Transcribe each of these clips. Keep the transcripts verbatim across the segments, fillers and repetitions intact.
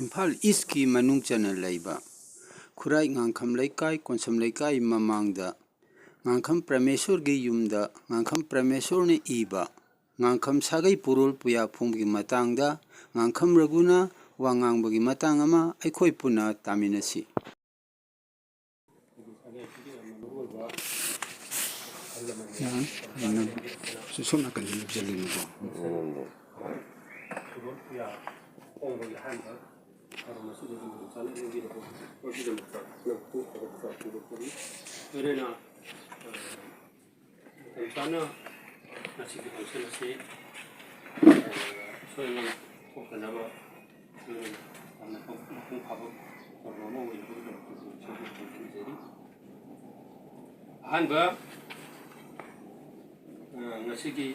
ꯏꯝꯐꯥꯜ ꯏꯁꯀꯤ ꯃꯅꯨꯡ ꯆꯟꯅ ꯂꯩꯕ ꯈꯨꯔꯥꯏ ꯉꯥꯡꯈꯝ ꯂꯩꯀꯥꯏ, ꯀꯣꯟꯁꯝ ꯂꯩꯀꯥꯏ ꯃꯃꯥꯡꯗ ꯉꯥꯡꯈꯝ ꯄ꯭ꯔꯃꯦꯁꯣꯔꯒꯤ ꯌꯨꯝꯗ ꯉꯥꯡꯈꯝ ꯄ꯭ꯔꯃꯦꯁꯣꯔꯅ ꯏꯕ ꯉꯥꯡꯈꯝ ꯁꯥꯒꯩ ꯄꯨꯔꯣꯜ ꯄꯨꯌꯥ ꯐꯣꯡꯕꯒꯤ ꯃꯇꯥꯡꯗ ꯉꯥꯡꯈꯝ ꯔꯘꯨꯅ ꯋꯥ ꯉꯥꯡꯕꯒꯤ ꯃꯇꯥꯡ ꯑꯃ ꯑꯩꯈꯣꯏ ꯄꯨꯟꯅ ꯇꯥꯃꯤꯟꯅꯁꯤ꯫ ꯌꯥꯅꯤ꯫ ꯑꯩꯅ ꯁꯣꯝ ꯅꯥꯀꯟꯗ ꯂꯦꯞꯆꯒꯦꯅꯀꯣ꯫ ꯂꯣꯏꯅꯅ ꯃꯇꯝ ꯆꯥꯅ ꯉꯁꯤꯒꯤ function ꯑꯁꯤ, ꯑ, ꯁꯣꯏꯗꯅ ꯊꯣꯛꯇꯅꯕ, ꯑ, ꯌꯥꯝꯅ ꯃꯄꯨꯡ ꯐꯥꯕ ꯊꯧꯔꯝ ꯑꯃ ꯑꯣꯏꯅꯕꯒꯤꯗꯃꯛꯇꯁꯨ ꯏꯁꯣꯔꯕꯨ ꯊꯥꯒꯠꯆꯔꯤ꯫ ꯑꯍꯥꯟꯕ, ꯑ, ꯉꯁꯤꯒꯤ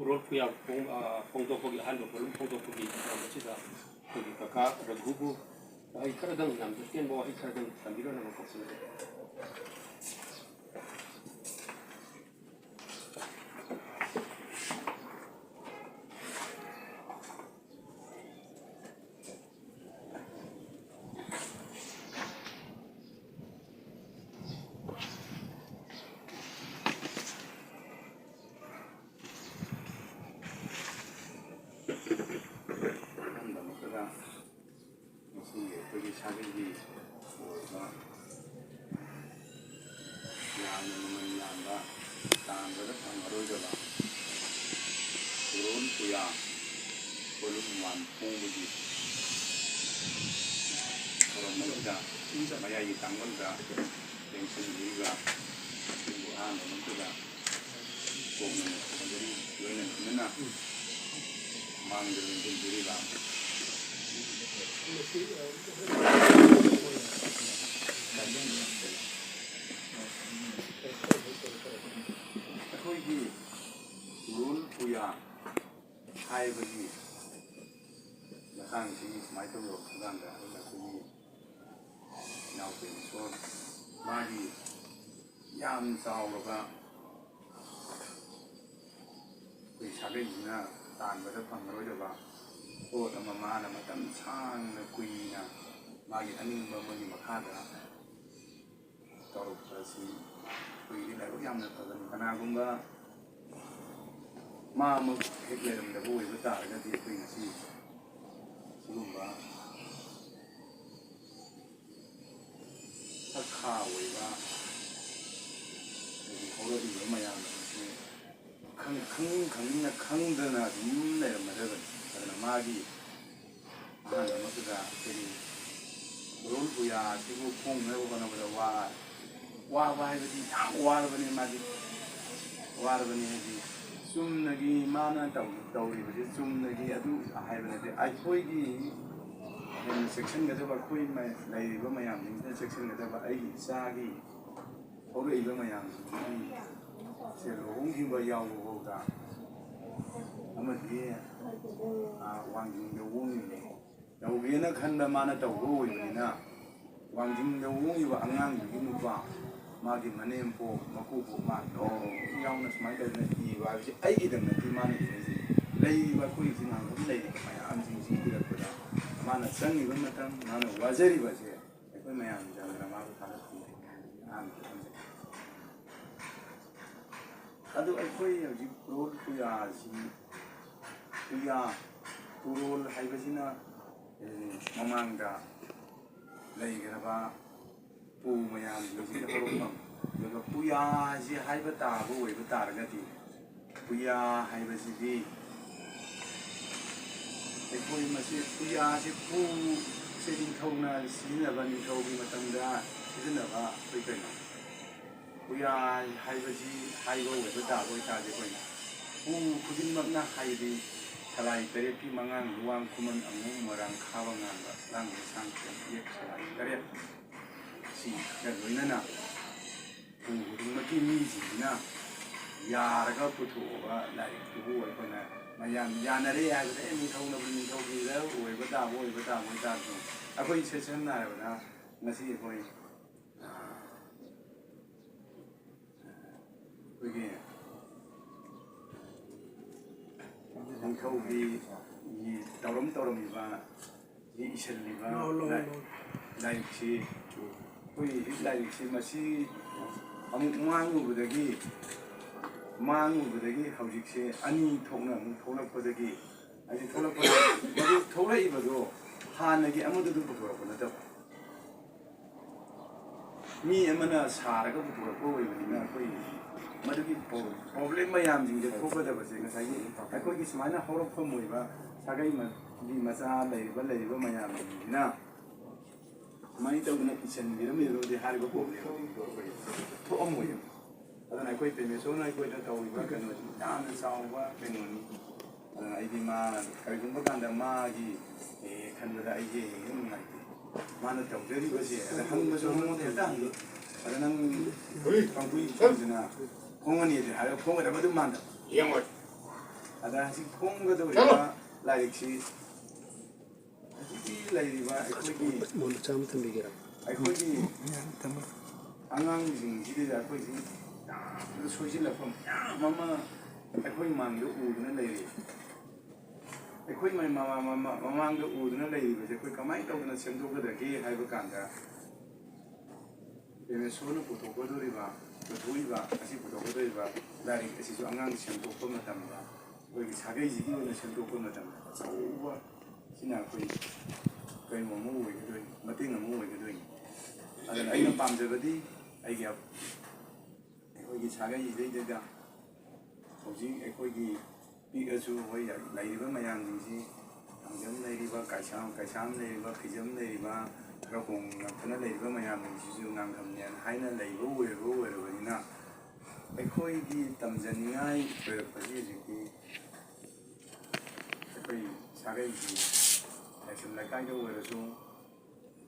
ꯎꯔꯣꯜ ꯄꯨꯌꯥ ꯐꯣꯡ-, ꯑ, ꯐꯣꯡꯗꯣꯛꯄꯒꯤ, ꯑꯍꯥꯟꯕ ꯄꯣꯠꯂꯨꯝ ꯐꯣꯡꯗꯣꯛꯄꯒꯤ ꯊꯧꯔꯝ ꯑꯁꯤꯗ ꯑꯩꯈꯣꯏꯒꯤ ꯀꯀꯥ ꯔꯘꯨꯕꯨ ꯋꯥꯍꯩ ꯈꯔꯗꯪ, ꯌꯥꯝ ꯇꯦꯟꯕ ꯋꯥꯍꯩ ꯈꯔꯗꯪ ꯊꯝꯕꯤꯔꯛꯅꯕ ꯈꯣꯠꯆꯔꯤ꯫ ꯑꯍꯥꯟꯕꯃꯛꯇꯗ ꯉꯁꯤꯒꯤ ꯑꯩꯈꯣꯏꯒꯤ ꯁꯥꯒꯩꯒꯤ ꯑꯣꯏꯕ ꯌꯥꯝꯅ ꯃꯃꯜ ꯌꯥꯝꯕ, ꯇꯥꯟꯕꯗ ꯐꯪꯉꯔꯣꯏꯗꯕ ꯎꯔꯣꯟ ꯄꯨꯌꯥ ꯄꯣꯠꯂꯨꯝ ꯋꯥꯟ ꯐꯣꯡꯕꯒꯤ ꯊꯧꯔꯝ ꯑꯁꯤꯗ ꯃꯌꯥꯏꯒꯤ ꯇꯥꯡꯕꯟꯗ ꯂꯦꯡꯁꯤꯟꯕꯤꯔꯤꯕ ꯑꯁꯤꯕꯨ ꯑꯍꯥꯟꯕ ꯃꯛꯇꯗ ꯀꯣꯛꯅ ꯈꯨꯔꯨꯝꯖꯔꯤ꯫ ꯂꯣꯏꯅ ꯂꯣꯏꯅꯅ ꯃꯥꯡꯗ ꯂꯦꯡꯁꯤꯟꯕꯤꯔꯤꯕ ꯑꯩꯈꯣꯏꯒꯤ ꯎꯔꯣꯟ ꯄꯨꯌꯥ ꯍꯥꯏꯕꯒꯤ ꯃꯇꯥꯡꯁꯤ ꯁꯨꯃꯥꯏꯅ ꯇꯧꯔꯕ ꯀꯥꯟꯗ ꯑꯩꯈꯣꯏꯒꯤ ꯏꯅꯥꯎꯄꯤ ꯏꯁꯣꯔ ꯃꯥꯒꯤ ꯌꯥꯝ ꯆꯥꯎꯔꯕ ꯑꯩꯈꯣꯏ ꯁꯥꯒꯩꯁꯤꯅ ꯇꯥꯟꯕꯗ ꯐꯪꯉꯔꯣꯏꯗꯕ ꯄꯣꯠ ꯑꯃ ꯃꯥꯅ ꯃꯇꯝ ꯁꯥꯡꯅ ꯀꯨꯏꯅ ꯃꯥꯒꯤ ꯑꯅꯤꯡꯕ ꯑꯃꯒꯤ ꯃꯈꯥꯗ ꯇꯧꯔꯛꯄ ꯑꯁꯤ ꯑꯩꯈꯣꯏꯒꯤꯗꯤ ꯂꯥꯏꯕꯛ ꯌꯥꯝꯅ ꯐꯕꯅꯤ꯫ ꯀꯅꯥꯒꯨꯝꯕ ꯃꯥ ꯑꯃ ꯍꯦꯛ ꯂꯩꯔꯝꯗꯕ ꯑꯣꯏꯕ ꯇꯥꯔꯒꯗꯤ ꯑꯩꯈꯣꯏ ꯉꯁꯤ ꯁꯤꯒꯨꯝꯕ ꯈꯛꯈꯥ ꯑꯣꯏꯕ ꯑꯗꯒꯤ ꯍꯧꯔꯛꯂꯤꯕ ꯃꯌꯥꯝ ꯑꯁꯤ ꯈꯪ- ꯈꯪ- ꯈꯪꯅ ꯈꯪꯗꯅ ꯑꯗꯨꯝ ꯂꯩꯔꯝꯃꯗꯕꯅꯤ꯫ ꯑꯗꯨꯅ ꯃꯥꯒꯤ ꯑꯍꯥꯟꯕꯃꯛꯇꯗ ꯑꯩꯈꯣꯏꯒꯤ ꯎꯔꯣꯜ ꯄꯨꯌꯥ ꯑꯁꯤꯕꯨ ꯐꯣꯡꯅꯕ ꯍꯣꯠꯅꯕꯗ ꯋꯥ- ꯋꯥꯕ ꯍꯥꯏꯕꯗꯤ ꯌꯥꯝ ꯋꯥꯔꯕꯅꯤ꯫ ꯃꯥꯗꯤ ꯋꯥꯔꯕꯅꯤ ꯍꯥꯏꯗꯤ ꯆꯨꯝꯅꯒꯤ ꯃꯥꯅ ꯇꯧ- ꯇꯧꯔꯤꯕꯁꯤ ꯆꯨꯝꯅꯒꯤ ꯑꯗꯨ ꯍꯥꯏꯕ ꯅꯠꯇꯦ꯫ ꯑꯩꯈꯣꯏꯒꯤ ꯍꯦꯟꯅ ꯆꯦꯛꯁꯤꯟꯒꯗꯕ, ꯑꯩꯈꯣꯏ ꯃ- ꯂꯩꯔꯤꯕ ꯃꯌꯥꯝꯁꯤꯡꯁꯤꯅ ꯆꯦꯛꯁꯤꯟꯒꯗꯕ, ꯑꯩꯒꯤ ꯏꯆꯥꯒꯤ ꯍꯧꯔꯛꯏꯕ ꯃꯌꯥꯝꯁꯤꯡꯁꯤ ꯁꯦ ꯂꯨꯍꯣꯡꯈꯤꯕ ꯌꯥꯎꯕ ꯐꯥꯎꯗ ꯑꯃꯗꯤ, ꯑ, ꯋꯥꯡꯖꯤꯡꯗ ꯑꯣꯡꯉꯤꯕ ꯇꯧꯒꯦꯅ ꯈꯟꯕ ꯃꯥꯅ ꯇꯧꯕ ꯑꯣꯏꯕꯅꯤꯅ, ꯋꯥꯡꯖꯤꯡꯗ ꯑꯣꯡꯉꯤꯕ ꯑꯉꯥꯡꯗꯨꯒꯤ ꯅꯨꯄꯥ, ꯃꯥꯒꯤ ꯃꯅꯦꯝꯄꯣꯛ, ꯃꯀꯨꯕꯣꯛ, ꯃꯥ ꯂꯣꯏ ꯌꯥꯎꯅ ꯁꯨꯃꯥꯏꯅ ꯇꯧꯗꯅ ꯏꯕ ꯍꯥꯏꯕꯁꯤ ꯑꯩꯒꯤꯗꯪ ꯅꯠꯇꯦ ꯃꯥꯅ ꯏꯔꯤꯁꯦ꯫ ꯂꯩꯔꯤꯕ ꯑꯩꯈꯣꯏ ꯏꯆꯤꯟ ꯏꯅꯥꯎ ꯑꯗꯨꯝ ꯂꯩꯔꯤꯕ ꯃꯌꯥꯝꯁꯤꯡꯁꯤ ꯏꯔꯛꯄꯗ ꯃꯥꯅ ꯆꯪꯉꯤꯕ ꯃꯇꯝ, ꯃꯥꯅ ꯋꯥꯖꯔꯤꯕꯁꯦ ꯑꯩꯈꯣꯏ ꯃꯌꯥꯝ ꯆꯪꯗꯅ ꯃꯥꯕꯨ ꯊꯥꯒꯠꯄꯤꯔꯤ꯫ ꯑꯍꯥꯟꯕꯗ ꯊꯝꯖꯒꯦ꯫ ꯑꯗꯨ ꯑꯩꯈꯣꯏ ꯍꯧꯖꯤꯛ ꯎꯔꯣꯜ ꯄꯨꯌꯥꯁꯤ, ꯄꯨꯌꯥ, ꯎꯔꯣꯜ ꯍꯥꯏꯕꯁꯤꯅ, ꯑꯦ, ꯃꯃꯥꯡꯗ ꯂꯩꯈ꯭ꯔꯕ ꯄꯨ ꯃꯌꯥꯝꯁꯤꯡꯁꯤꯒꯤ ꯍꯧꯔꯛꯐꯝ, ꯑꯗꯨꯒ ꯄꯨꯌꯥꯁꯤ ꯍꯥꯏꯕ ꯇꯥꯕ ꯑꯣꯏꯕ ꯇꯥꯔꯒꯗꯤ, ꯄꯨꯌꯥ ꯍꯥꯏꯕꯁꯤꯗꯤ ꯑꯩꯈꯣꯏ ꯃꯁꯤ ꯄꯨꯌꯥꯁꯤ ꯄꯨꯁꯦ ꯅꯤꯡꯊꯧꯅ ꯁꯤꯖꯤꯟꯅꯕ, ꯅꯤꯡꯊꯧꯒꯤ ꯃꯇꯝꯗ ꯁꯤꯖꯤꯟꯅꯕ ꯑꯩꯈꯣꯏ ꯀꯩꯅꯣ, ꯄꯨꯌꯥ ꯍꯥꯏꯕꯁꯤ ꯍꯥꯏꯕ ꯑꯣꯏꯕ ꯇꯥꯕ ꯑꯣꯏꯇꯥꯔꯗꯤ ꯑꯩꯈꯣꯏꯅ ꯄꯨ ꯈꯨꯗꯤꯡꯃꯛꯅ ꯍꯥꯏꯕꯗꯤ ꯁꯂꯥꯏ ꯇꯔꯦꯠꯀꯤ ꯃꯉꯥꯡ, ꯂꯨꯋꯥꯡ, ꯈꯨꯃꯟ, ꯑꯉꯣꯝ, ꯃꯣꯏꯔꯥꯡ, ꯈꯥꯕ, ꯉꯥꯟꯕ, ꯂꯥꯡꯕꯩ, ꯁꯥꯡ, ꯇꯦꯝ, ꯏꯌꯦꯛ, ꯁꯂꯥꯏ ꯇꯔꯦꯠ ꯁꯤꯒ ꯂꯣꯏꯅꯅ ꯄꯨ ꯈꯨꯗꯤꯡꯃꯛꯀꯤ ꯃꯤꯁꯤꯡꯁꯤꯅ ꯌꯥꯔꯒ ꯄꯨꯊꯣꯛꯑꯕ ꯂꯥꯏꯔꯤꯛꯇꯨꯕꯨ ꯑꯩꯈꯣꯏꯅ ꯃꯌꯥꯝ ꯌꯥꯅꯔꯦ ꯍꯥꯏꯕꯗ, ꯑꯦ, ꯅꯤꯡꯊꯧꯅꯕꯨ ꯅꯤꯡꯊꯧꯒꯤꯗ ꯑꯣꯏꯕ ꯇꯥꯕ ꯑꯣꯏꯕ ꯇꯥꯕ ꯑꯣꯏꯇꯥꯔꯁꯨ, ꯑꯩꯈꯣꯏ ꯁꯦ ꯁꯝꯅ ꯍꯥꯏꯔꯕꯗ ꯉꯁꯤ ꯑꯩꯈꯣꯏ, ꯑ, ꯑꯩꯈꯣꯏꯒꯤ ꯅꯤꯡꯊꯧꯒꯤ ꯇꯧꯔꯝ ꯇꯧꯔꯝꯃꯤꯕ, ꯁꯤ ꯏꯁꯤꯜꯂꯤꯕ ꯂꯥꯎ, ꯂꯥꯎ, ꯂꯥꯏ-, ꯂꯥꯎ꯫ ꯂꯥꯏꯔꯤꯛꯁꯤ, ꯑꯩꯈꯣꯏ ꯍꯧꯖꯤꯛ ꯂꯥꯏꯔꯤꯛꯁꯤ ꯃꯁꯤ ꯑꯃꯨꯛ ꯃꯥꯡꯉꯨꯕꯗꯒꯤ, ꯃꯥꯡꯉꯨꯕꯗꯒꯤ ꯍꯧꯖꯤꯛꯁꯦ ꯑꯅꯤ ꯊꯣꯛꯅ ꯑꯃꯨꯛ ꯊꯣꯛꯂꯛꯄꯗꯒꯤ, ꯍꯥꯏꯗꯤ ꯊꯣꯛꯂꯛꯄꯗ, ꯃꯗꯨ ꯊꯣꯛꯂꯛꯏꯕꯗꯣ ꯍꯥꯟꯅꯒꯤ ꯑꯃꯗꯨꯗ ꯄꯨꯊꯣꯔꯛꯄ ꯅꯠꯇꯕ, ꯃꯤ ꯑꯃꯅ ꯁꯥꯔꯒ ꯄꯨꯊꯣꯔꯛꯄ ꯑꯣꯏꯕꯅꯤꯅ, ꯑꯩꯈꯣꯏ ꯃꯗꯨꯒꯤ ꯄ꯭ꯔꯣ-, ꯄ꯭ꯔꯣꯕ꯭ꯂꯦꯝ ꯃꯌꯥꯝꯁꯤꯡꯁꯦ ꯊꯣꯛꯀꯗꯕꯁꯦ ꯉꯁꯥꯏꯒꯤ ꯑꯩꯈꯣꯏꯒꯤ ꯁꯨꯃꯥꯏꯅ ꯍꯧꯔꯛꯐꯝ ꯑꯣꯏꯕ ꯁꯥꯒꯩ ꯃ-, ꯒꯤ ꯃꯆꯥ ꯂꯩꯔꯤꯕ, ꯂꯩꯔꯤꯕ ꯃꯌꯥꯝꯁꯤꯡꯁꯤꯅ ꯁꯨꯃꯥꯏꯅ ꯇꯧꯗꯅ ꯏꯁꯤꯟꯕꯤꯔꯝꯃꯤꯕꯗꯤ ꯍꯥꯏꯔꯤꯕ ꯄ꯭ꯔꯣꯕ꯭ꯂꯦꯝ ꯑꯗꯨ ꯊꯣꯛꯑꯝꯃꯣꯏꯕ꯫ ꯑꯗꯨꯅ ꯑꯩꯈꯣꯏ ꯄꯦꯃꯦꯁꯣꯔꯅ ꯑꯩꯈꯣꯏꯗ ꯇꯧꯔꯤꯕ ꯀꯩꯅꯣꯁꯤ ꯌꯥꯝꯅ ꯆꯥꯎꯕ ꯀꯩꯅꯣꯅꯤ꯫ ꯑꯗꯨꯅ ꯑꯩꯗꯤ ꯃꯥ ꯀꯔꯤꯒꯨꯝꯕ ꯀꯥꯟꯗ ꯃꯥꯒꯤ, ꯑꯦ, ꯈꯟꯕꯗ ꯑꯩꯁꯦ ꯍꯦꯟꯅ ꯅꯨꯡꯉꯥꯏꯇꯦ꯫ ꯃꯥꯅ ꯇꯧꯖꯔꯤꯕꯁꯦ, ꯑꯗ ꯍꯪꯕꯁꯨ ꯃꯉꯣꯟꯗ ꯍꯦꯛꯇ ꯍꯪꯉꯤ꯫ ꯑꯗ ꯅꯪ ꯄꯪꯀꯨꯏ ꯀꯨꯏꯗꯅ ꯐꯣꯡꯉꯅꯤꯗꯤ ꯍꯥꯏꯔꯒ ꯐꯣꯡꯒꯗꯕ ꯑꯗꯨꯝ ꯃꯥꯟꯗꯕ꯫ ꯌꯦꯡꯉꯣꯏ꯫ ꯑꯗ ꯍꯧꯖꯤꯛ ꯐꯣꯡꯒꯗꯧꯔꯤꯕ ꯆꯠꯂꯣ꯫ ꯂꯥꯏꯔꯤꯛꯁꯤ ꯍꯧꯖꯤꯛꯀꯤ ꯂꯩꯔꯤꯕ ꯑꯩꯈꯣꯏꯒꯤ, ꯃꯣꯟ ꯃꯆꯥ ꯑꯃ ꯊꯝꯕꯤꯒꯦꯔꯥ? ꯑꯩꯈꯣꯏꯒꯤ ꯑꯉꯥꯡꯁꯤꯡꯁꯤꯗ ꯑꯩꯈꯣꯏꯁꯤ ꯌꯥꯝꯅ ꯁꯣꯏꯖꯤꯜꯂꯛꯄ ꯃꯌꯥꯝ ꯑꯃ ꯑꯩꯈꯣꯏ ꯃꯥꯡꯗ ꯎꯗꯨꯅ ꯂꯩꯔꯤ꯫ ꯑꯩꯈꯣꯏ ꯃ-, ꯃ-, ꯃ-, ꯃ-, ꯃꯃꯥꯡꯗ ꯎꯗꯨꯅ ꯂꯩꯔꯤꯕꯁꯦ ꯑꯩꯈꯣꯏ ꯀꯃꯥꯏꯅ ꯇꯧꯗꯅ ꯁꯦꯝꯗꯣꯛꯀꯗꯒꯦ ꯍꯥꯏꯕ ꯀꯥꯟꯗ, ꯄꯦꯃꯦꯁꯣꯔꯅ ꯄꯨꯊꯣꯛꯀꯗꯧꯔꯤꯕ, ꯄꯨꯊꯣꯛꯏꯕ, ꯑꯁꯤ ꯄꯨꯊꯣꯛꯀꯗꯧꯔꯤꯕ ꯂꯥꯏꯔꯤꯛ ꯑꯁꯤꯁꯨ ꯑꯉꯥꯡ ꯁꯦꯝꯗꯣꯛꯄ ꯃꯇꯝꯗ, ꯑꯩꯈꯣꯏꯒꯤ ꯁꯥꯒꯩꯁꯤꯒꯤ ꯑꯣꯏꯅ ꯁꯦꯝꯗꯣꯛꯄ ꯃꯇꯝꯗ ꯑꯆꯧꯕ, ꯁꯤꯅ ꯑꯩꯈꯣꯏ ꯀꯩꯅꯣ ꯑꯃ ꯑꯣꯏꯒꯗꯣꯏꯅꯤ, ꯃꯇꯦꯡ ꯑꯃ ꯑꯣꯏꯒꯗꯣꯏꯅꯤ꯫ ꯑꯗꯨꯅ ꯑꯩꯅ ꯄꯥꯝꯖꯕꯗꯤ ꯑꯩꯒꯤ ꯑꯩꯈꯣꯏꯒꯤ ꯁꯥꯒꯩꯁꯤꯗꯩꯗ ꯍꯧꯖꯤꯛ ꯑꯩꯈꯣꯏꯒꯤ ꯄꯤꯛꯑꯁꯨ ꯑꯩꯈꯣꯏ ꯂꯩꯔꯤꯕ ꯃꯌꯥꯝꯁꯤꯡꯁꯤ, ꯊꯥꯡꯖꯝ ꯂꯩꯔꯤꯕ, ꯀꯩꯁꯥꯝ, ꯀꯩꯁꯥꯝ ꯂꯩꯔꯤꯕ, ꯐꯤꯖꯝ ꯂꯩꯔꯤꯕ, ꯈꯔ ꯍꯣꯡꯂꯛꯇꯅ ꯂꯩꯔꯤꯕ ꯃꯌꯥꯝꯁꯤꯡꯁꯤꯁꯨ ꯉꯥꯡꯐꯝꯅꯦꯅ ꯍꯥꯏꯅ ꯂꯩꯕ ꯑꯣꯏꯔꯕ ꯑꯣꯏꯔꯕꯅꯤꯅ, ꯑꯩꯈꯣꯏꯒꯤ ꯇꯝꯖꯅꯤꯡꯉꯥꯏ ꯑꯣꯏꯔꯛꯄꯁꯤ ꯍꯧꯖꯤꯛꯇꯤ ꯑꯩꯈꯣꯏ ꯁꯥꯒꯩꯒꯤ ꯂꯥꯏꯁ꯭ꯔꯝ ꯂꯩꯀꯥꯏꯗ ꯑꯣꯏꯔꯁꯨ,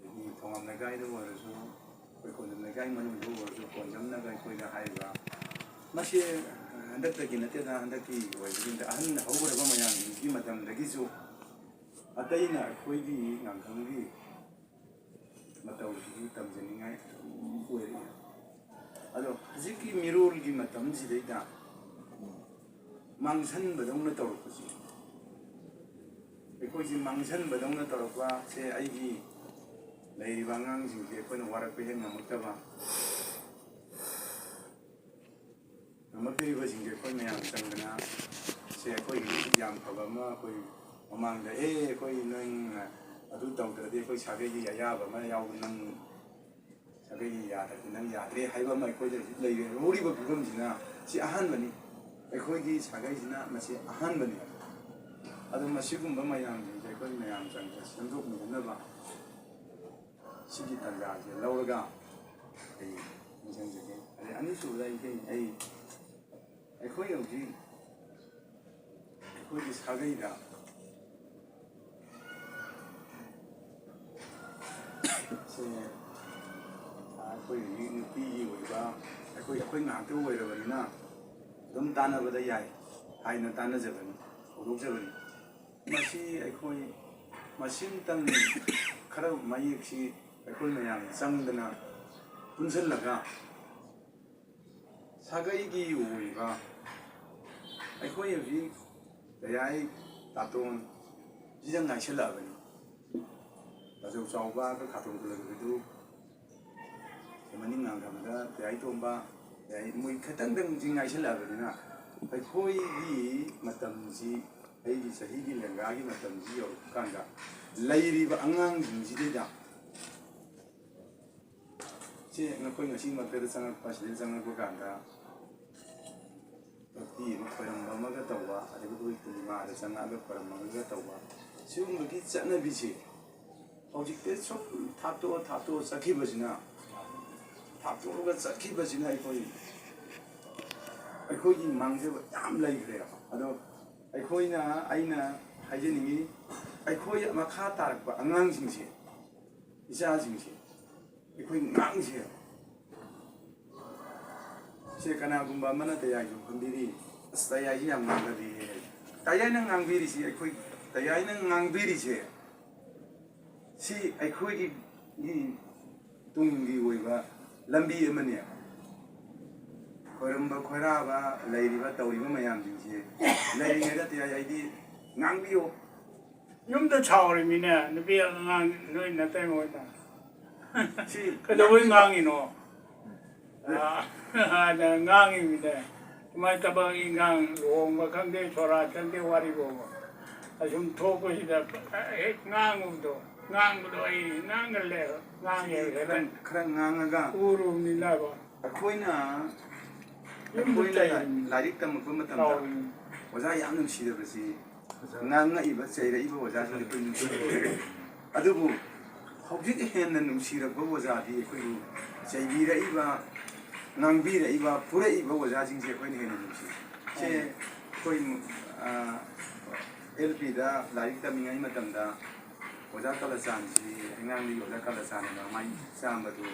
ꯑꯗꯒꯤ ꯊꯣꯉꯥꯝ ꯂꯩꯀꯥꯏꯗ ꯑꯣꯏꯔꯁꯨ, ꯑꯩꯈꯣꯏ ꯈꯣꯟꯖꯣꯝ ꯂꯩꯀꯥꯏ ꯃꯅꯨꯡꯗ ꯑꯣꯏꯔꯁꯨ, ꯈꯣꯟꯖꯝꯅꯒ ꯑꯩꯈꯣꯏꯗ ꯍꯥꯏꯔꯤꯕ, ꯃꯁꯤ ꯍꯟꯗꯛꯇꯒꯤ ꯅꯠꯇꯦꯗ, ꯍꯟꯗꯛꯀꯤ ꯑꯣꯏꯕꯒꯤ ꯅꯠꯇꯦ, ꯑꯍꯟ ꯍꯧꯈ꯭ꯔꯕ ꯃꯌꯥꯝꯁꯤꯡꯒꯤ ꯃꯇꯝꯗꯒꯤꯁꯨ ꯑꯇꯩꯅ ꯑꯩꯈꯣꯏꯒꯤ ꯉꯥꯡꯈꯪꯒꯤ ꯃꯇꯧꯁꯤꯗꯤ ꯇꯝꯖꯅꯤꯡꯉꯥꯏ ꯑꯗꯨꯝ ꯑꯣꯏꯔꯛꯏ꯫ ꯑꯗꯣ ꯍꯧꯖꯤꯛꯀꯤ ꯃꯤꯔꯣꯜꯒꯤ ꯃꯇꯝꯁꯤꯗꯩꯗ ꯃꯥꯡꯁꯟꯕꯗꯧꯅ ꯇꯧꯔꯛꯄꯁꯤ ꯑꯩꯈꯣꯏꯁꯤ ꯃꯥꯡꯁꯟꯕꯗꯧꯅ ꯇꯧꯔꯛꯄ꯫ ꯁꯦ, ꯑꯩꯒꯤ ꯂꯩꯔꯤꯕ ꯑꯉꯥꯡꯁꯤꯡꯁꯦ ꯑꯩꯈꯣꯏꯅ ꯋꯥꯔꯛꯄ ꯍꯦꯛ ꯉꯝꯃꯛꯇꯕ, ꯉꯝꯃꯛꯇ꯭ꯔꯤꯕꯁꯤꯡꯁꯦ ꯑꯩꯈꯣꯏ ꯃꯌꯥꯝ ꯆꯪꯗꯅ, ꯁꯦ, ꯑꯩꯈꯣꯏꯒꯤ ꯌꯥꯝ ꯐꯕ ꯑꯃ, ꯑꯩꯈꯣꯏ ꯃꯃꯥꯡꯗ, "ꯑꯦ, ꯑꯩꯈꯣꯏ ꯅꯪ ꯑꯗꯨ ꯇꯧꯗ꯭ꯔꯗꯤ ꯑꯩꯈꯣꯏ ꯁꯥꯒꯩꯒꯤ ꯑꯌꯥꯕ ꯑꯃ ꯌꯥꯎꯕ, ꯅꯪ ꯁꯥꯒꯩꯒꯤ ꯌꯥꯗ꯭ꯔꯗꯤ ꯅꯪ ꯌꯥꯗ꯭ꯔꯦ" ꯍꯥꯏꯕ ꯑꯃ ꯑꯩꯈꯣꯏꯗ ꯍꯧꯖꯤꯛ ꯂꯩꯔꯦ꯫ ꯍꯧꯔꯤꯕ ꯐꯤꯕꯝꯁꯤꯅ ꯁꯤ ꯑꯍꯥꯟꯕꯅꯤ꯫ ꯑꯩꯈꯣꯏꯒꯤ ꯁꯥꯒꯩꯁꯤꯅ ꯃꯁꯤ ꯑꯍꯥꯟꯕꯅꯤ꯫ ꯑꯗꯣ ꯃꯁꯤꯒꯨꯝꯕ ꯃꯌꯥꯝꯁꯤꯡꯁꯦ ꯑꯩꯈꯣꯏ ꯃꯌꯥꯝ ꯆꯪꯗꯅ ꯁꯦꯝꯗꯣꯛꯃꯤꯟꯅꯅꯕ ꯁꯤꯒꯤ ꯇꯥꯟꯖꯥꯁꯦ ꯂꯧꯔꯒ ꯑꯩ ꯅꯤꯡꯁꯤꯡꯖꯒꯦ꯫ ꯑꯗꯩ ꯑꯅꯤꯁꯨꯕꯗ ꯑꯩꯈꯣꯏ, ꯑꯩ, ꯑꯩꯈꯣꯏ ꯍꯧꯖꯤꯛ ꯑꯩꯈꯣꯏꯒꯤ ꯁꯥꯒꯩꯗ ꯁꯦ, ꯑꯩꯈꯣꯏ ꯍꯧꯖꯤꯛ ꯅꯨꯄꯤꯒꯤ ꯑꯣꯏꯕ, ꯑꯩꯈꯣꯏ, ꯑꯩꯈꯣꯏ ꯉꯥꯛꯇ ꯑꯣꯏꯔꯕꯅꯤꯅ ꯑꯗꯨꯝ ꯇꯥꯟꯅꯕꯗ ꯌꯥꯏ ꯍꯥꯏꯅ ꯇꯥꯟꯅꯖꯕꯅꯤ, ꯍꯧꯗꯣꯛꯆꯕꯅꯤ꯫ ꯃꯁꯤ ꯑꯩꯈꯣꯏ ꯃꯁꯤꯝꯇꯪ ꯈꯔ ꯃꯌꯦꯛꯁꯤ ꯑꯩꯈꯣꯏ ꯃꯌꯥꯝ ꯆꯪꯗꯅ ꯄꯨꯟꯁꯤꯜꯂꯒ ꯁꯥꯒꯩꯒꯤ ꯑꯣꯏꯕ ꯑꯩꯈꯣꯏ ꯍꯧꯖꯤꯛ ꯇꯌꯥꯏ ꯇꯥꯇꯣꯟ ꯁꯤꯗ ꯉꯥꯏꯁꯜꯂꯛꯑꯕꯅꯤ꯫ ꯇꯥꯖꯧ ꯆꯥꯎꯕ, ꯑꯩꯈꯣꯏ ꯈꯥꯇꯣꯟ ꯈꯨꯂꯪꯒꯤꯗꯨ, ꯃꯅꯤꯡ ꯉꯥꯡꯈ꯭ꯔꯕꯗ ꯇꯌꯥꯏ ꯇꯣꯝꯕ, ꯇꯌꯥꯏ ꯃꯣꯏ ꯈꯤꯇꯪꯗꯪꯁꯤ ꯉꯥꯏꯁꯜꯂꯛꯑꯕꯅꯤꯅ ꯑꯩꯈꯣꯏꯒꯤ ꯃꯇꯝꯁꯤ, ꯑꯩꯒꯤ ꯆꯍꯤꯒꯤ ꯂꯦꯡꯒꯥꯒꯤ ꯃꯇꯝꯁꯤ ꯌꯧꯔꯛꯄ ꯀꯥꯟꯗ ꯂꯩꯔꯤꯕ ꯑꯉꯥꯡꯁꯤꯡꯁꯤꯗꯩꯗ ꯁꯤ ꯅꯈꯣꯏ ꯉꯁꯤꯃꯛꯇꯗ ꯆꯪꯉꯛꯄ, ꯁꯤꯗ ꯆꯪꯉꯛꯄ ꯀꯥꯟꯗ ꯚꯛꯇꯤ ꯑꯃ ꯈꯣꯏꯔꯝꯕ ꯑꯃꯒ ꯇꯧꯕ, ꯑꯗꯒꯤ ꯑꯩꯈꯣꯏ ꯄꯨꯔꯅꯤꯃꯥꯗ ꯆꯪꯉꯛꯑꯒ ꯈꯣꯏꯔꯝꯕ ꯑꯃꯒ ꯇꯧꯕ, ꯁꯤꯒꯨꯝꯕꯒꯤ ꯆꯠꯅꯕꯤꯁꯦ ꯍꯧꯖꯤꯛꯇꯤ ꯁꯨꯝ ꯊꯥꯞꯇꯣꯛꯑ ꯊꯥꯞꯇꯣꯛꯑ ꯆꯠꯈꯤꯕꯁꯤꯅ, ꯊꯥꯞꯇꯣꯛꯑꯒ ꯆꯠꯈꯤꯕꯁꯤꯅ ꯑꯩꯈꯣꯏ, ꯑꯩꯈꯣꯏꯒꯤ ꯃꯥꯡꯖꯕ ꯌꯥꯝ ꯂꯩꯈ꯭ꯔꯦꯕ꯫ ꯑꯗꯣ ꯑꯩꯈꯣꯏꯅ, ꯑꯩꯅ ꯍꯥꯏꯖꯅꯤꯡꯉꯤ, ꯑꯩꯈꯣꯏ ꯃꯈꯥ ꯇꯥꯔꯛꯄ ꯑꯉꯥꯡꯁꯤꯡꯁꯦ, ꯏꯆꯥꯁꯤꯡꯁꯦ ꯑꯩꯈꯣꯏ ꯉꯥꯡꯁꯦ꯫ ꯁꯦ, ꯀꯅꯥꯒꯨꯝꯕ ꯑꯃꯅ ꯇꯌꯥꯏꯁꯨ ꯈꯟꯕꯤꯔꯤ, "ꯑꯁ, ꯇꯌꯥꯏꯁꯤ ꯌꯥꯝ ꯉꯥꯡꯒꯜꯂꯤ" ꯍꯥꯏ꯫ ꯇꯌꯥꯏꯅ ꯉꯥꯡꯕꯤꯔꯤꯁꯤ, ꯑꯩꯈꯣꯏ ꯇꯌꯥꯏꯅ ꯉꯥꯡꯕꯤꯔꯤꯁꯦ ꯁꯤ ꯑꯩꯈꯣꯏꯒꯤ ꯇꯨꯡꯒꯤ ꯑꯣꯏꯕ ꯂꯝꯕꯤ ꯑꯃꯅꯦ꯫ ꯈꯣꯏꯔꯝꯕ ꯈꯣꯏꯔꯥꯕ ꯂꯩꯔꯤꯕ ꯇꯧꯔꯤꯕ ꯃꯌꯥꯝꯁꯤꯡꯁꯦ ꯂꯩꯔꯤꯉꯩꯗ ꯇꯌꯥꯏ ꯍꯥꯏꯗꯤ ꯉꯥꯡꯕꯤꯌꯣ꯫ ꯌꯨꯝꯗ ꯁꯥꯎꯔꯤꯃꯤꯅꯦ, ꯅꯨꯄꯤ ꯑꯉꯥꯡ ꯅꯣꯏ ꯅꯇꯩꯃ ꯍꯣꯏꯅ꯫ ꯁꯤ ꯀꯩꯗꯧꯕꯩ ꯉꯥꯡꯉꯤꯅꯣ? ꯑꯥ, ꯑꯗ ꯉꯥꯡꯉꯤꯃꯤꯅꯦ꯫ ꯁꯨꯃꯥꯏꯅ ꯊꯕꯛ ꯏꯟꯈꯥꯡ, ꯂꯨꯍꯣꯡꯕ ꯈꯪꯗꯦ, ꯁꯣꯔꯥꯠ ꯈꯪꯗꯦ, ꯋꯥꯔꯤꯕꯣꯕ꯫ ꯑꯁꯨꯝ ꯊꯣꯛꯄꯁꯤꯗ ꯍꯦꯛ ꯉꯥꯡꯉꯨꯕꯗꯣ, ꯉꯥꯡꯕꯗꯣ ꯑꯩ ꯉꯥꯡꯒꯜꯂꯦ, ꯉꯥꯡꯉꯦ꯫ ꯁꯤꯗꯤ ꯈꯤꯇꯪ ꯈꯔ ꯉꯥꯡꯉꯒ ꯎꯔꯨꯕꯅꯤꯅꯕ꯫ ꯑꯩꯈꯣꯏꯅ, ꯌꯨꯝꯗ ꯑꯩꯈꯣꯏꯅ ꯆꯩꯔꯤꯅꯤ꯫ ꯂꯥꯏꯔꯤꯛ ꯇꯝꯃꯛꯄ ꯃꯇꯝꯗ ꯆꯥꯎꯔꯤꯅꯤ꯫ ꯑꯣꯖꯥ ꯌꯥꯝ ꯅꯨꯡꯁꯤꯔꯕꯁꯤ, ꯉꯥꯡꯉꯛꯏꯕ, ꯆꯩꯔꯛꯏꯕ ꯑꯣꯖꯥꯁꯤꯡꯁꯦ ꯑꯩꯈꯣꯏ ꯅꯨꯡꯁꯤꯔꯛꯏ꯫ ꯑꯗꯨꯕꯨ ꯍꯧꯖꯤꯛ ꯍꯦꯟꯅ ꯅꯨꯡꯁꯤꯔꯛꯄ ꯑꯣꯖꯥꯗꯤ ꯑꯩꯈꯣꯏꯕꯨ ꯆꯩꯕꯤꯔꯛꯏꯕ, ꯉꯥꯡꯕꯤꯔꯛꯏꯕ, ꯐꯨꯔꯛꯏꯕ ꯑꯣꯖꯥꯁꯤꯡꯁꯦ ꯑꯩꯈꯣꯏꯅ ꯍꯦꯟꯅ ꯅꯨꯡꯁꯤ꯫ ꯁꯦ ꯑꯩꯈꯣꯏ, ꯑ, ꯑꯦꯜ ꯄꯤꯗ ꯂꯥꯏꯔꯤꯛ ꯇꯝꯃꯤꯉꯩ ꯃꯇꯝꯗ ꯑꯣꯖꯥ ꯀꯂꯆꯥꯟꯁꯤ, ꯑꯉꯥꯡꯗꯒꯤ ꯑꯣꯖꯥ ꯀꯂꯆꯥꯟ ꯑꯅ ꯃꯥꯏ ꯆꯥꯝꯕꯗꯨ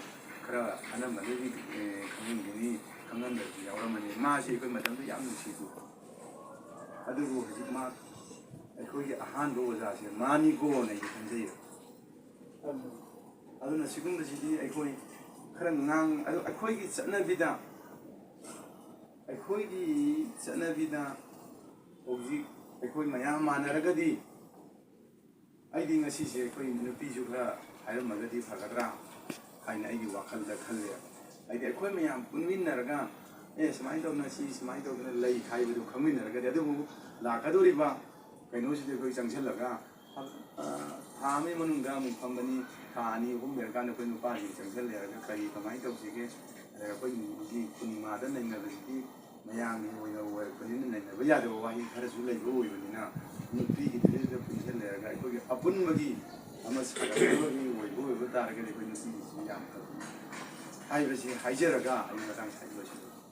ꯈꯔ ꯑꯅꯝꯕꯅꯗꯤ, ꯑꯦ, ꯈꯪꯉꯝꯒꯅꯤ, ꯈꯪꯉꯝꯗꯕꯁꯨ ꯌꯥꯎꯔꯝꯃꯅꯤ꯫ ꯃꯥꯁꯤ ꯑꯩꯈꯣꯏ ꯃꯇꯝꯗ ꯌꯥꯝ ꯅꯨꯡꯁꯤꯕ꯫ ꯑꯗꯨꯕꯨ ꯍꯧꯖꯤꯛ ꯃꯥ ꯑꯩꯈꯣꯏꯒꯤ ꯑꯍꯥꯟꯕ ꯑꯣꯖꯥꯁꯦ ꯃꯥꯅꯤꯀꯣꯅ ꯑꯩꯗꯤ ꯈꯟꯖꯩꯌꯦꯕ꯫ ꯑꯗꯨꯅ ꯁꯤꯒꯨꯝꯕꯁꯤꯗꯤ ꯑꯩꯈꯣꯏ ꯈꯔ ꯉꯥꯡ-, ꯑꯗꯨ ꯑꯩꯈꯣꯏꯒꯤ ꯆꯠꯅꯕꯤꯗ, ꯑꯩꯈꯣꯏꯒꯤ ꯆꯠꯅꯕꯤꯗ ꯍꯧꯖꯤꯛ ꯑꯩꯈꯣꯏ ꯃꯌꯥꯝ ꯃꯥꯟꯅꯔꯒꯗꯤ, ꯑꯩꯗꯤ ꯉꯁꯤꯁꯦ ꯑꯩꯈꯣꯏ ꯅꯨꯄꯤꯁꯨ ꯈꯔ ꯍꯥꯏꯔꯝꯃꯒꯗꯤ ꯐꯒꯗ꯭ꯔꯥ ꯍꯥꯏꯅ ꯑꯩꯒꯤ ꯋꯥꯈꯜꯗ ꯈꯜꯂꯦꯕ꯫ ꯍꯥꯏꯗꯤ ꯑꯩꯈꯣꯏ ꯃꯌꯥꯝ ꯄꯨꯟꯃꯤꯟꯅꯔꯒ, "ꯑꯦ, ꯁꯨꯃꯥꯏꯅ ꯇꯧꯗꯅ ꯁꯤ ꯁꯨꯃꯥꯏꯅ ꯇꯧꯗꯅ ꯂꯩ" ꯍꯥꯏꯕꯗꯨ ꯈꯪꯃꯤꯟꯅꯔꯒꯗꯤ, ꯑꯗꯨꯕꯨ ꯂꯥꯛꯀꯗꯧꯔꯤꯕ ꯀꯩꯅꯣꯁꯤꯗ ꯑꯩꯈꯣꯏ ꯆꯪꯁꯤꯜꯂꯒ, ꯑ, ꯊꯥ ꯑꯃꯒꯤ ꯃꯅꯨꯡꯗ ꯑꯃꯨꯛ ꯐꯝꯕꯅꯤ, ꯊꯥ ꯑꯅꯤ ꯑꯍꯨꯝ ꯂꯩꯔꯀꯥꯟꯗ ꯑꯩꯈꯣꯏ ꯅꯨꯄꯥꯁꯤꯡ ꯆꯪꯁꯤꯜꯂꯦ ꯍꯥꯏꯔꯒ ꯀꯔꯤ ꯀꯃꯥꯏꯅ ꯇꯧꯁꯤꯒꯦ? ꯑꯗ ꯑꯩꯈꯣꯏꯒꯤ ꯄꯨꯔꯅꯤꯃꯥꯗ ꯅꯩꯅꯕꯁꯤꯗꯤ ꯃꯌꯥꯝꯒꯤ ꯑꯣꯏꯅ ꯑꯣꯏꯔꯛꯄꯅꯤꯅ ꯅꯩꯅꯕ ꯌꯥꯗꯕ ꯋꯥꯍꯩ ꯈꯔꯁꯨ ꯂꯩꯕ ꯑꯣꯏꯕꯅꯤꯅ, ꯅꯨꯄꯤꯒꯤꯗꯨꯗꯩꯗꯨꯗ ꯄꯨꯟꯁꯤꯜꯂꯦꯔꯒ ꯑꯩꯈꯣꯏꯒꯤ ꯑꯄꯨꯟꯕꯒꯤ ꯑꯃ ꯁꯥꯒꯠꯅꯕꯒꯤ ꯑꯣꯏꯕ ꯑꯣꯏꯕ ꯇꯥꯔꯒꯗꯤ ꯑꯩꯈꯣꯏ ꯅꯨꯄꯤꯒꯤꯁꯤ ꯌꯥꯝ ꯐꯕꯅꯤ ꯍꯥꯏꯕꯁꯤ ꯍꯥꯏꯖꯔꯒ ꯑꯩ ꯃꯇꯥꯡ ꯁ꯭ꯋꯥꯏꯗ ꯂꯣꯏꯁꯤꯟꯖꯔꯦ꯫